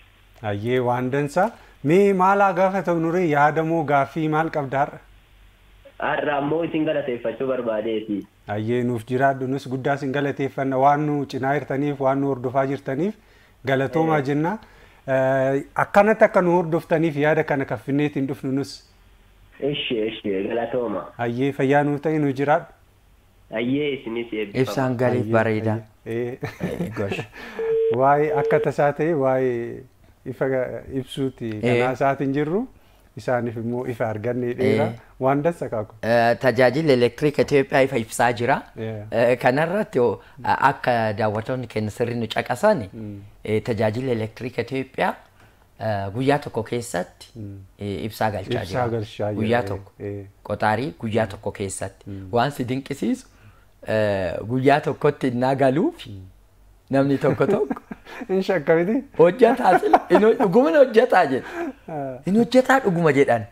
Hayyee waan dansaa. Mee maal gaafatamu nuree yaadamoo gaaffii maal qabda har'a? Har'a ammoo isin galateeffachuu barbaadeeti. Hayyee nuuf jiraadhu nus guddaa isin galateeffanna waan nu cinaa jirtaniif waan nu hordofaa jirtaniif galatoomaa jenna. Akkanatti akka nu hordoftaniif yaada kana kaffinneetiin dhufnu nus. Ishi galatooma. Hayyee fayyaa nuuf ta'e nu jiraadhu. Hayyee isinis eebbifama. Ibsaan galiif bareedaa. Waa'ee akka tasaa ta'e waa'ee ifa ibsuuti kanaa isaatiin jirru isaaniif immoo ifa arganne dheeraa waan dansa kaaku. Tajaajilli elektiriika Itoophiyaa ifa ibsaa jira. Kanarratti akka daawwattoonni keenya sirrii nu caqasan tajaajilli elektiriika Itoophiyaa guyyaa tokko keessatti ibsaa galchaa jira. Guyyaa tokko qoxaarii guyyaa tokko keessatti waan si dinqisiisu Guyyaa tokkotti innaa galuuf namni tokko tokko. Inni shakkamiti. Hojjetaa sila dhuguma hojjetaa jedha. Inni hojjetaa dhuguma jedhan.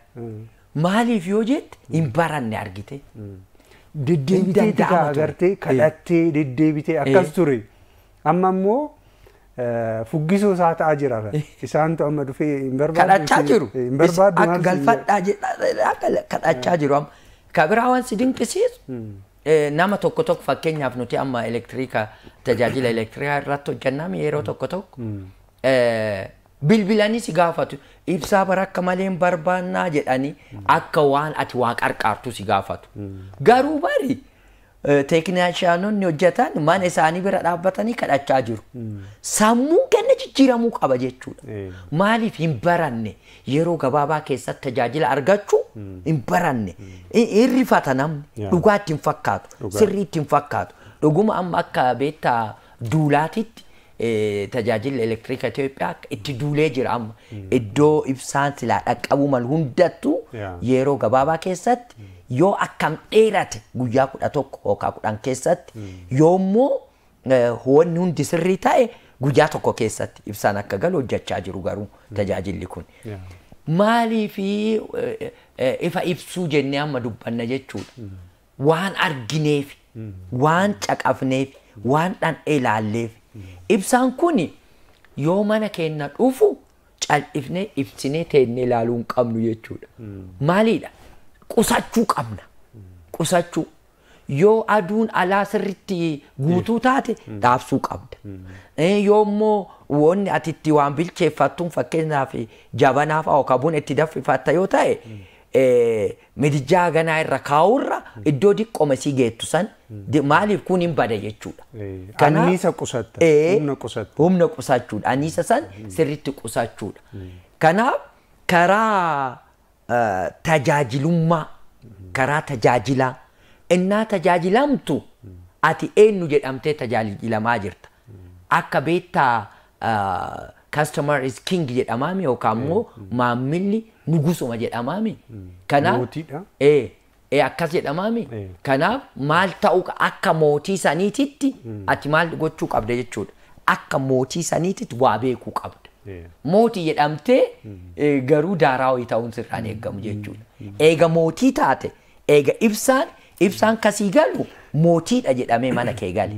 Maaliif yoo jette hin baranne argite. Deddeebitee tika agartee kadhattee deddeebitee akkas ture. Amma immoo fuggisoo isaa ta'aa jira. Isaantu amma dhufee hin barbaadu. Kadhachaa jiru. Hin barbaadu. Akka galfadhaa jedha kadhachaa jiru amma. Ka biraa waan si dinqisiisu. Nama tokko tokko fakkeenyaaf nuti amma elektiriika tajaajila elektirikaa irratti hojjannaa yeroo tokko tokko bilbilanii si gaafatu ibsaa bara akka malee hin barbaannaa jedhanii akka waan ati waa qarqaartu si gaafatu. Garuu bari teeknishaanonni hojjetan mana isaanii bira dhaabbatanii kadhachaa jiru. Sammuun kenna jijjiiramuu qaba jechuudha. Maaliif hin baranne yeroo gabaabaa keessatti tajaajila argachuu hin baranne. Hirrifata namni dhugaa itti hin fakkaatu sirrii itti hin fakkaatu. Dhuguma amma akka beektaa duulaatitti tajaajilli elektiriika Itoophiyaa itti duulee jira amma. Iddoo ibsaan silaa dhaqqabuu malu hundattuu yeroo gabaabaa keessatti yoo akkam dheerate guyyaa 11 yookaan 10 keessatti yoo immoo wanni hundi sirrii ta'e guyyaa tokko keessatti ibsaan akka galu hojjechaa jiru garuu tajaajilli kun. Maaliif ifa ibsuu jennee amma dubbanna jechuudha. Waan argineef, waan caqafneef, waan dhandhee ilaalleef. Ibsaan kun yoo mana keenya dhufu cal'ifnee ibsinee teennee ilaaluu hin qabnu jechuudha. Maaliidha? Qusachuu qabna. Qusachuu. Yoo aduun alaa sirriitti guutuu taate dhaabsuu qabda. Yoo immoo wanni ati itti waan bilcheeffattuun fakkeenyaaf jabanaa fa'aa yookaan buna itti danfifatta yoo ta'e midijaa ganaa irra kaa'urra iddoo diqqooma sii geettu san maaliif kun hin bada jechuudha. Anniisa qusatta. Humna qusatta. Humna qusachuudha. Anniisa san sirriitti qusachuudha. Kanaaf karaa tajaajilummaa karaa tajaajilaa innaa tajaajilamtu ati eenyu jedhamtee tajaajilamaa jirta. Akka beektaa customer is king jedhamaami yookaan immoo maamilli nugusuma jedhamaami. Kanaaf Mootiidha. Akkas jedhamaami. Kanaaf maal ta'uu akka mootii saniititti ati maal gochuu qabda jechuudha. Akka mootii saniititti waa beekuu qabda. Mootii jedhamtee garuu daaraa wayii ta'uun sirraan eegamu jechuudha. Eega mootii taate eega ibsaan kasii galu mootiidha jedhamee mana kee gale.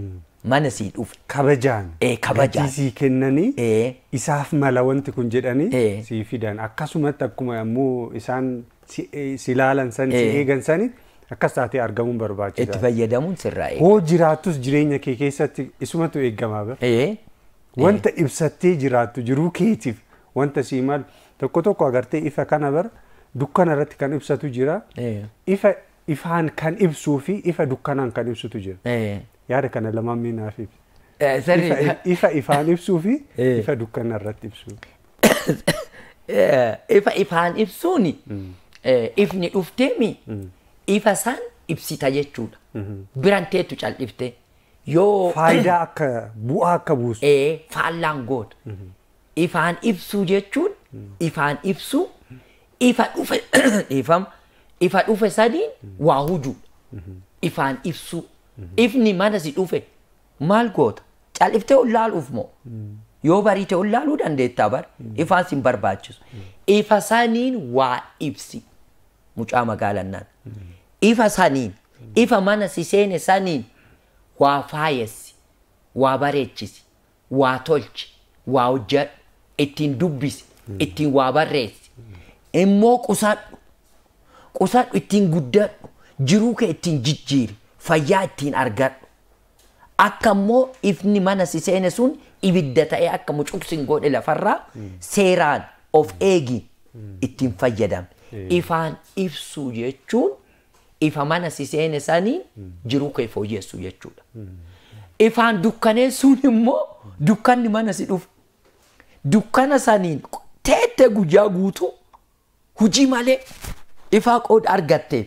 Mana sii dhufe. Kabajaan. Kabajaan. Gatii sii kennanii isaaf mala wanti kun jedhanii sii fidan. Akkasumatti akkuma ammoo isaan si ilaalan san si eegan sani akkas taatee argamuun barbaachisaadha. Itti fayyadamuun sirraa eega. Hoo jiraattus jireenya kee keessatti isumatu eegamaa bara. Wanta ibsattee jiraattu jiruu keetiif wanta sii malu tokko tokko agartee ifa kana bara dukkana irratti kan ibsatu jira. Ifa ifaan kan ibsuu fi ifa dukkanaan kan ibsutu jira. Yaada kana lamaan miinaaf ibsa. Ifa ifaan ibsuu fi ifa dukkana irratti ibsuu. Ifa ifaan ibsuun ifni dhufteemi ifa san ibsita jechuudha. Biraan teettu cal'iftee. Yoo faayidaa akka bu'aa akka buusu. Faallaan goota. Ifaan ibsuu jechuun ifaan ibsuu ifa dhufe ifam ifa dhufe sadiin waa hujuudha. Ifaan ibsuu. Ifni mana si dhufe maal goota? Cal'iftee ol laaluuf moo? Yoo bariite ol laaluu dandeettaa bara ifaan si hin barbaachisu. Ifa saniin waa ibsi mucaa magaalannaan. Ifa saniin ifa mana si seene saniin waa faayessi, waa bareechisi, waa tolchi, waa hojjedhu, ittiin dubbisi, ittiin waa barreessi. Immoo qusadhu, qusadhu ittiin guddadhu, jiruu kee ittiin jijjiiri, fayyaa ittiin argadhu. Akka immoo ifni mana si seene sun ibidda ta'ee akka mucuqsin godhe lafarraa seeraan of eegi ittiin fayyadame. Ifaan ibsuu jechuun ifa mana si seene saniin jiruu kee fooyyessuu jechuudha. Ifaan dukkaneessuun immoo dukkanni mana si dhufu. Dukkana saniin teettee guyyaa guutuu hojii malee ifaa qooda argatteef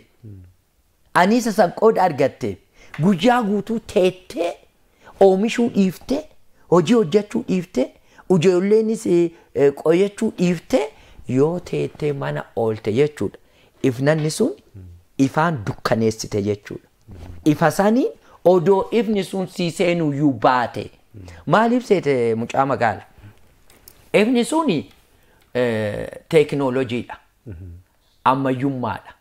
anniisa san qooda argatteef guyyaa guutuu teettee oomishuu dhiiftee hojii hojjechuu dhiiftee ijoolleenis qoyachuu dhiiftee yoo teettee mana oolte jechuudha. Ifnanni sun ifaan dukkaneessite jechuudha. Ifa saniin Odoo ifni sun sii seenuyyuu baate. Maaliif seete mucaa magaala? Ifni suni teekinooloojiidha. Ammayyummaadha.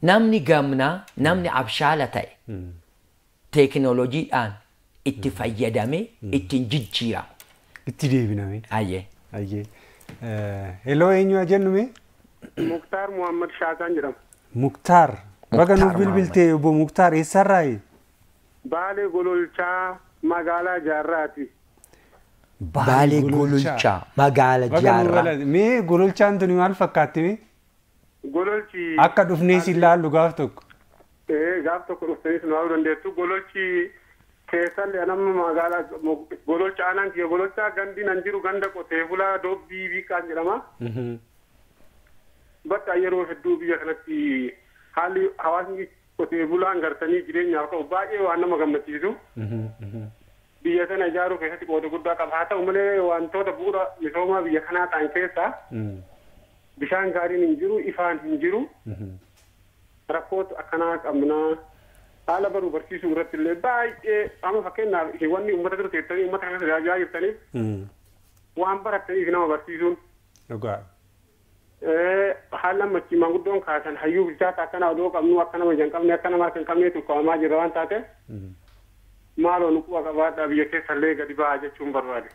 Namni gamnaa, namni abshaala ta'e teekinooloojiidhaan itti fayyadamee ittiin jijjiirama. Itti deebiname. Ayyee. Ayyee. Hello, eenyu jennu mee? Muktaar Muhammad Shaakaan jedhama. Muktaar. Baga nuuf bilbiltee obbo Muktaar, eessarraayi? Baalee Gololchaa, magaalaa Jaarraati. Baalee Gololchaa, magaala Jaarraa. Mee Gololchaan tuni maal fakkaatti mee? Gololchi. Akka dhufnee si ilaallu gaaf tokko. Gaaf tokko dhuftanii si ilaaluu dandeessu. Gololchi keessallee anamma magaalaa Gololcha aanaan kiyya Gololchaa gandi nan jiru ganda qotee bulaa Doobbii Biiqaan jedhama. Bakka yeroo hedduu biyya kanatti haalli hawaasni qotee bulaan gartanii jireenyaaf qabu baay'ee waan nama gammachiisu. Biyya sana ijaaruu keessatti qooda guddaa qaba. Haa ta'u malee wantoota bu'uura misoomaa biyya kanaa ta'an keessaa bishaan gaariin hin jiru, ifaan hin jiru. Rakkoota akkanaa qabnaa. Haala baruu barsiisuu irratti illee baay'ee amma fakkeenyaaf wanni uummata bira teessanii uummata kana tajaajilaa jirtaniif waan barattaniif nama barsiisuun. Dhugaa. Haala ammachii maanguddoon kaasan hayyuu bilchaata akkanaa odoo qabnu akka nama hin qabne akka nama hin qabneetu ukkaamamaa jira waan taateef maaloo nu quba qabaadhaa biyya keessallee gadi ba'aa jechuun barbaade.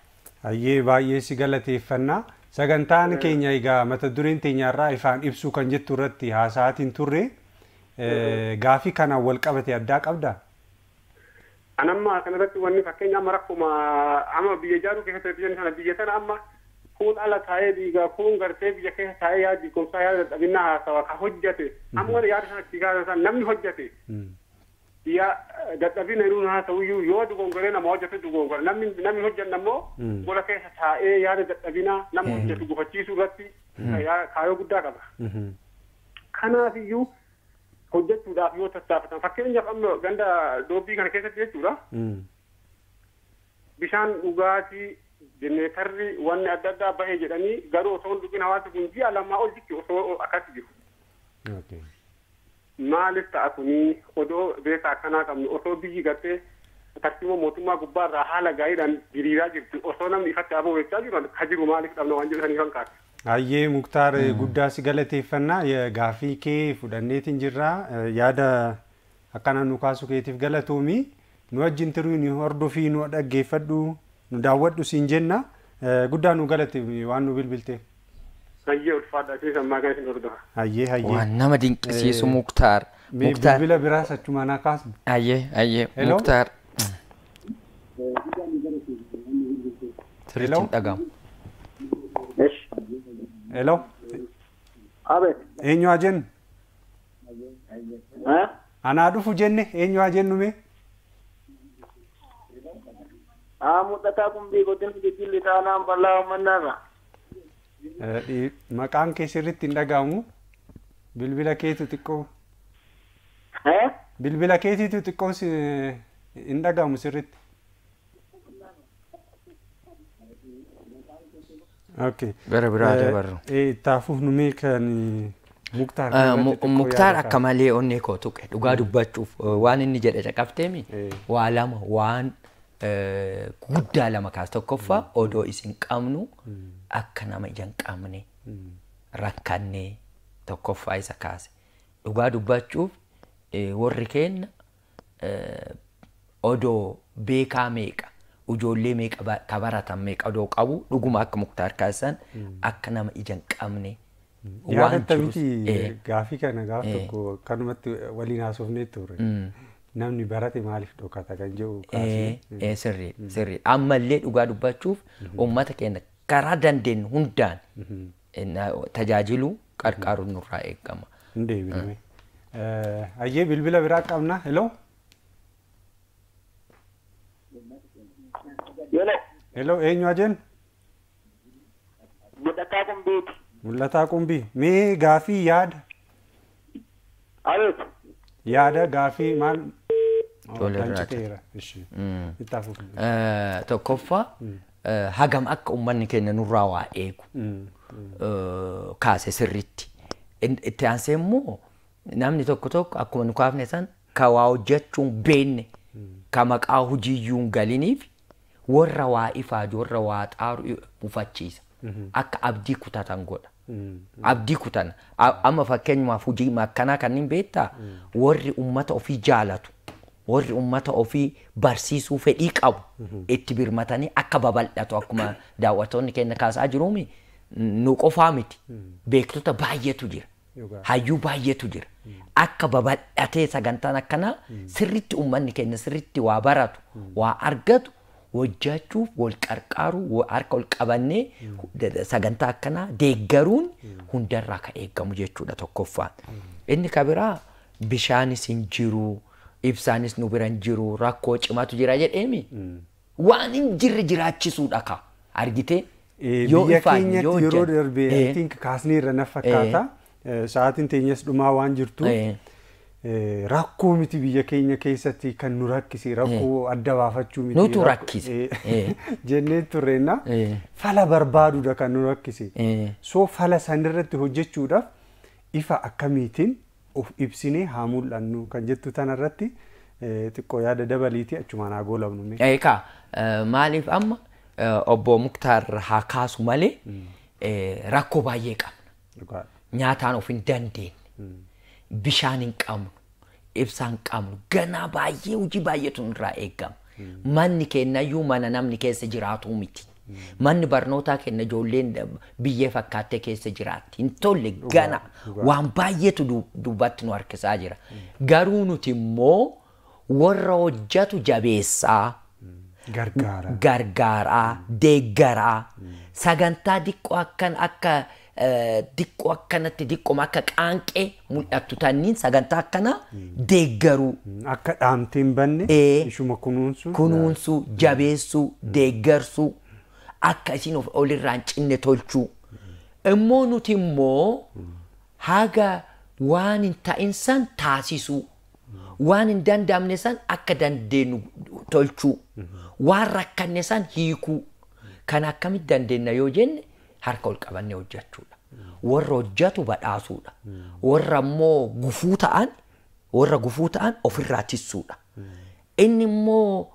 Hayyee, baay'ee si galateeffannaa. Sagantaan keenya egaa mata dureen teenyarraa ifaan ibsuu kan jettu irratti haasa'aatiin turre. Gaafii kanaan wal qabate addaa qabdaa? Anamma kanarratti wanni fakkeenya amma rakkuma amma biyya ijaaruu keessatti biyya sana biyya sana amma kun ala taa'ee dhiigaa kun gartee biyya keessa taa'ee yaada diigomsaa yaada dadhabinaa haasawa ka hojjate amma yaada sanatti gaasa namni hojjate biyya dadhabina yeroo haasa'uyyuu yoo dogongoree nama hojjate dogongore namni hojjanna immoo gola keessa taa'ee yaada dadhabinaa nama hojjetu gufachiisuu irratti kaayoo guddaa qaba. Kanaafiyyuu hojjechuudhaaf yoo tattaafatan fakkeenyaaf amma ganda Doobbii kana keessatti jechuudha. Bishaan dhugaatii jeneetarri wanni adda addaa bahee jedhanii garuu osoo hin dhugin hawaasni kun ji'a lamaa ol jitti osoo akkasi jiru. Maaliif ta'a kunii odoo beekaa akkanaa qabnu osoo biyyi gartee tartiiba mootummaa gubbaarraa haala gaariidhaan diriiraa jirtu osoo namni ifatti aboo jechaa jiru ka jiru maaliif dhabna waan jedhanii kan kaase. Hayyee Muktaar, guddaa si galateeffannaa. Gaafii kee fudhanneetiin jirra. Yaada akkana nu kaasu keetiif galatoomi. Nu wajjin turuu nu hordofii nu dhaggeeffadhu nu daawwadhu siin jenna. Guddaa nu galateemi waan nu bilbilteef. Hayyee, ulfaadha, isinis ammaa kana isin hordofa. Hayyee hayyee. Waan nama dinqisiisu Muktaar. Mee bilbila biraas achumaan haa kaasnu. Hayyee hayyee Muktaar. Sirriitti hin dhagahamu. Hello. Abe. Eenyu haa jennu? Anaa dhufu jenne, eenyu haa jennu mee? Mul'ataa Qumbii, godina Jijjiirri Taanaan Bal'aa Uummannaarra. Maqaan kee sirriitti hin dhagahamu. Bilbila keetu xiqqoo. Bilbila keetiitu xiqqoo hin dhagahamu sirriitti. Okay. Gara biraa dabarru. Ittaafuuf numee kan Muktaar. Muktaar akka malee onnee koo tuqe dhugaa dubbachuuf waan inni jedhe caqabteemi waa lama waan guddaa lama kaas. Tokkoffaa, odoo isin qabnu akka nama ija hin qabne rakkannee tokkoffaa isa kaase. Dhugaa dubbachuuf warri keenna odoo beekaa meeqa ijoollee meeqa ka baratan meeqa odoo qabu dhuguma akka Muktaar kaasan akka nama ija hin qabne waan Yaadatta jirus miti gaafii kana gaaf tokko akkanumatti waliin haasofnee turre. Namni barate maaliif dhokata kan jedhu kaasee. Sirrii sirrii, ammallee dhugaa dubbachuuf uummata keenya karaa dandeenyu hundaan tajaajiluu qarqaaruun nurraa eegama. Hin deebiname. Hayyee, bilbila biraa qabna. Hello. Yole. Hello, eenyu haa jennu? Mul'ataa Qumbiiti. Mul'ataa Qumbii. Mee gaafii yaada? Abeet. Yaada gaafii maal? Tole, irraa Danciteera. Ishi. Itti hafuuf. Tokkoffaa, hagam akka uummanni keenya nurraa waa eegu kaase sirriitti. Itti aansee immoo namni tokko tokko akkuma nu kaafne san Ka waa hojjechuun beenne ka maqaa hojiiyyuu hin galiniif warra waa ifaaju warra waa xaaru mufachiisa. Akka abdii kutatan godha. Abdii kutan. Amma fakkeenyumaaf hojii akkanaa kanneen beektaa warri uummata ofii jaalatu warri uummata ofii barsiisuu fedhii qabu itti birmatanii akka babal'atu akkuma daawwattoonni keenya kaasaa jiruumi nu qofaa miti beektota baay'eetu jira. Hayyuu baay'eetu jira. Akka babal'atee sagantaan akkanaa sirriitti uummanni keenya sirriitti waa baratu waa argatu hojjechuuf wal qarqaaru harka wal qabannee sagantaa akkanaa deeggaruun hundarraa ka eeggamu jechuudha tokkoffaan. Inni ka biraa bishaanis hin jiru, ibsaanis nu bira hin jiru, rakkoo cimaatu jira jedheemi. Waan hin jirre jiraachisuudha ka argitee. Biyya keenyatti yeroo darbe I think kaasni irra na fakkaata. Sa'aatiin teenyas dhumaa waan jirtu. Rakkoo miti biyya keenya keessatti kan nu rakkise rakkoo adda baafachuu miti. Nutu rakkise. Jennee turreenna fala barbaaduudha kan nu rakkise. So fala sanirratti hojjechuudhaaf ifa akkamiitiin of ibsinee haa mul'annu kan jettu tanarratti xiqqoo yaada dabaliitii achumaan haa goolabnu. Eegaa maaliif amma obbo Muktaar haa kaasu malee rakkoo baay'ee qabna. Nyaataan of hin dandeenye. Bishaan hin qabnu, ibsaa hin qabnu, ganaa baay'ee hojii baay'eetu nurraa eegama. Manni keenyayyuu mana namni keessa jiraatu miti. Manni barnootaa keenya ijoolleen biyyee fakkaattee keessa jiraatti. Hin tolle gana waan baay'eetu duubatti nu harkisaa jira. Garuu nuti immoo warra hojjetu jabeessaa, gargaaraa, deeggaraa, sagantaa diqqoo akkan akka diqqoo akkanatti diqqooma akka qaanqee mul'attu tanniin sagantaa akkanaa deeggaruu. Akka dhaamtee hin banne ishuma kunuunsuu. Kunuunsuu, jabeessuu, deeggarsuu, akka isin of olirraa hin cinne tolchuu. Immoo nuti immoo haga waan hin ta'in san taasisuu. Waan hin danda'amne san akka dandeenyu tolchuu. Waan rakkanne san hiikuu. Kan akkamitti dandeenya yoo jenne harka ol qabannee hojjechuudha. Warra hojjetu badhaasuudha. Warra immoo gufuu ta'an, warra gufuu ta'an ofirraa tissuudha. Inni immoo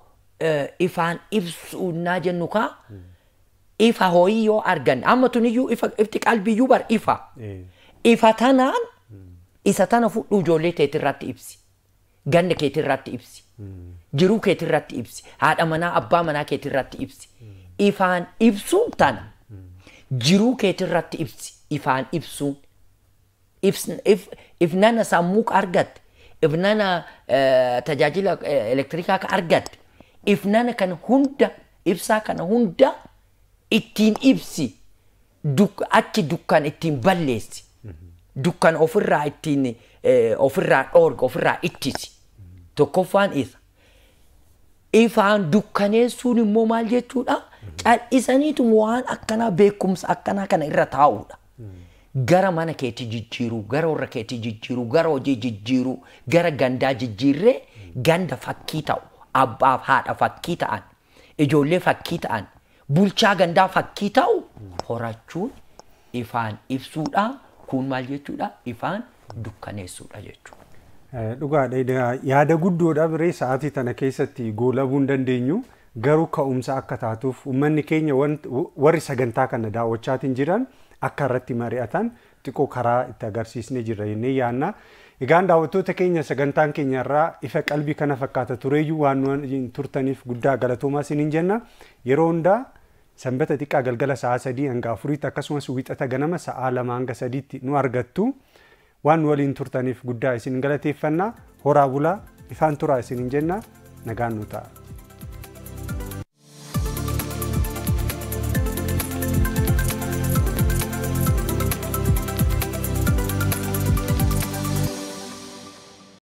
ifaan ibsuu naa jennu kaa ifa hoyii yoo arganne amma tuniyyuu ifti qalbiyyuu bar ifa. Ifa tanaan isa tana fudhuu ijoollee teetirratti ibsi. Ganda keetirratti ibsi. Jiruu keetirratti ibsi. Haadha manaa abbaa manaa keetirratti ibsi. Ifaan ibsuun tana. Jiruu keetirratti ibsi. Ifaan ibsuun. Ifnana sammuu ka argatte. Ifnana tajaajila elektirikaa ka argatte. Ifnana kana hunda ibsaa kana hunda ittiin ibsi. Achi dukkan ittiin balleessi. Dukkan ofirraa ittiin ofirraa dhoorga ofirraa ittisi. Tokkoffaan isa. Ifaan dukkaneessuun immoo maal jechuudha? Cal'isaniitu waan akkanaa beekumsa akkanaa kana irra taa'uudha. Gara mana keetii jijjiiruu, gara warra keetii jijjiiruu, gara hojii jijjiiruu, gara gandaa jijjiirree ganda fakkii ta'u, abbaaf haadha fakkii ta'an, ijoollee fakkii ta'an, bulchaa gandaa fakkii ta'u horachuun ifaan ibsuudha. Kun maal jechuudha? Ifaan dukkaneessuudha jechuudha. Dhugaadha. Yaada guddoodha biree sa'aatii tana keessatti goolabuu hin dandeenyu. Garuu ka'umsa akka taatuuf uummanni keenya warri sagantaa kana daawwachaatiin jiran akka irratti mari'atan xiqqoo karaa itti agarsiisnee jirra jennee yaadna. Egaan daawwattoota keenya sagantaan keenya irraa ifa qalbii kana fakkaata tureeyyuu waan nu turtaniif guddaa galatoomaa isiniin jenna. Yeroo hundaa sanbata xiqqaa galgala sa'a 3 hanga 4tti akkasumas wiixata ganama sa'a 2 hanga 3tti nu argattu. Waan nu waliin turtaniif guddaa isin galateeffanna. Horaa bulaa ifaan turaa isiniin jenna. Nagaan nu ta'a.